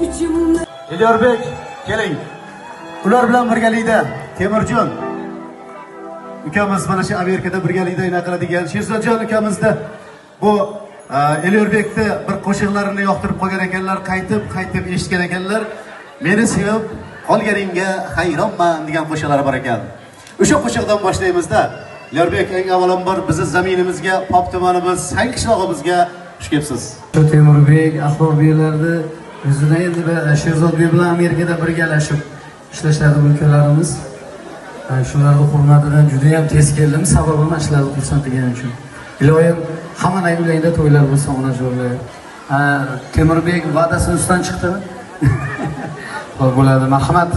İçimde. Elyorbek, keling. Ular bilan birgalikda Temirjon ukamiz mana shu Amerikada birgalikda ina qiladigan Sherzodjon ukamizda bu Elyorbekni bir qo'shiqlarini yoqtirib qolgan ekanlar, qaytib-qaytib eshitgan ekanlar. Meni sevib qolganingga hayronman degan qo'shiqlari bor ekan. O'sha qo'shiqdan boshlaymizda. Elyorbek, eng avvalambor bizni zaminimizga, Pop tumanimiz, Sang qishlog'imizga xush kelibsiz. Temurbek, Ahlorbeklarni yuzidan endi Sherzodbek bilan Amerikada birgalashib ishlashadi bu ukalarimiz. Shularni hurmatidan juda ham tez keldim. Sababi mana shularni xursand qilganim uchun. Iloyim hammaning uylarida to'ylar bo'lsin, onajonlar. Temurbek va'dasini ustidan chiqdimi? Xo'p, bo'ladi. Marhamat.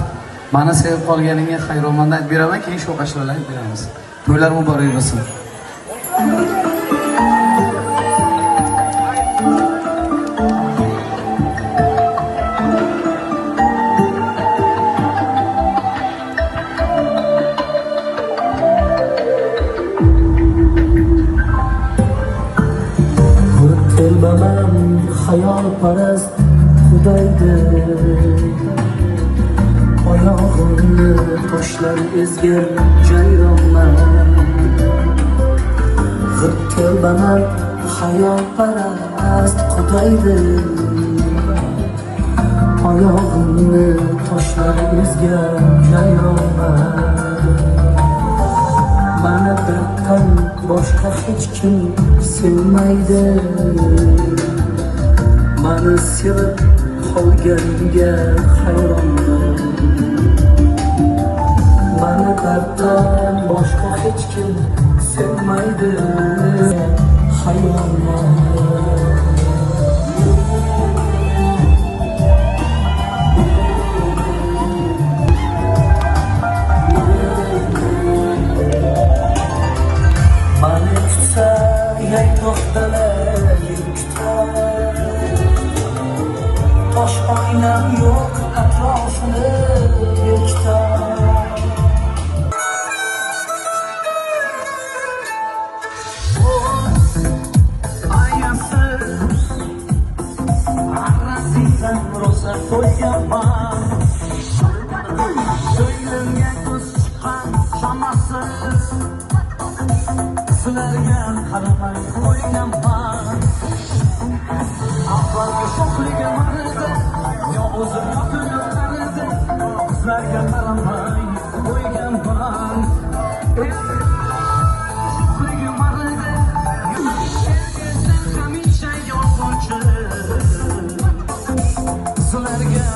Meni sevib qolganingga hayronman aytib beraman, keyin shu qo'shiqlarni aytib beramiz. To'ylar muborak bo'lsin. Telbaman xayolparast Xudaydir, oyog'imni toshlar ezgan jayronman. G'irt telbaman xayolparast Xudaydir, oyog'imni toshlar ezgan jayronman. Mani darddan boshqa hech kim sevmaydi, mani sevib qolganga hayronman. Mani darddan boshqa hech kim sevmaydi, hayronman. Mani kutsa yayloq dala kutar, tosh oynam yo'q atrofini berkitar. Ayasi arrasidan rosa to'yganman. Ko'nglimga ko'z chiqqan chamasiz, sizlarga qaramay qo'yganman. Avvalgi sho'xligim arida, yo o'zim yo'qini qarida, sizlarga qaramay qo'yganman. Sho'xligim arida, hamisha yolg'onchi, sizlarga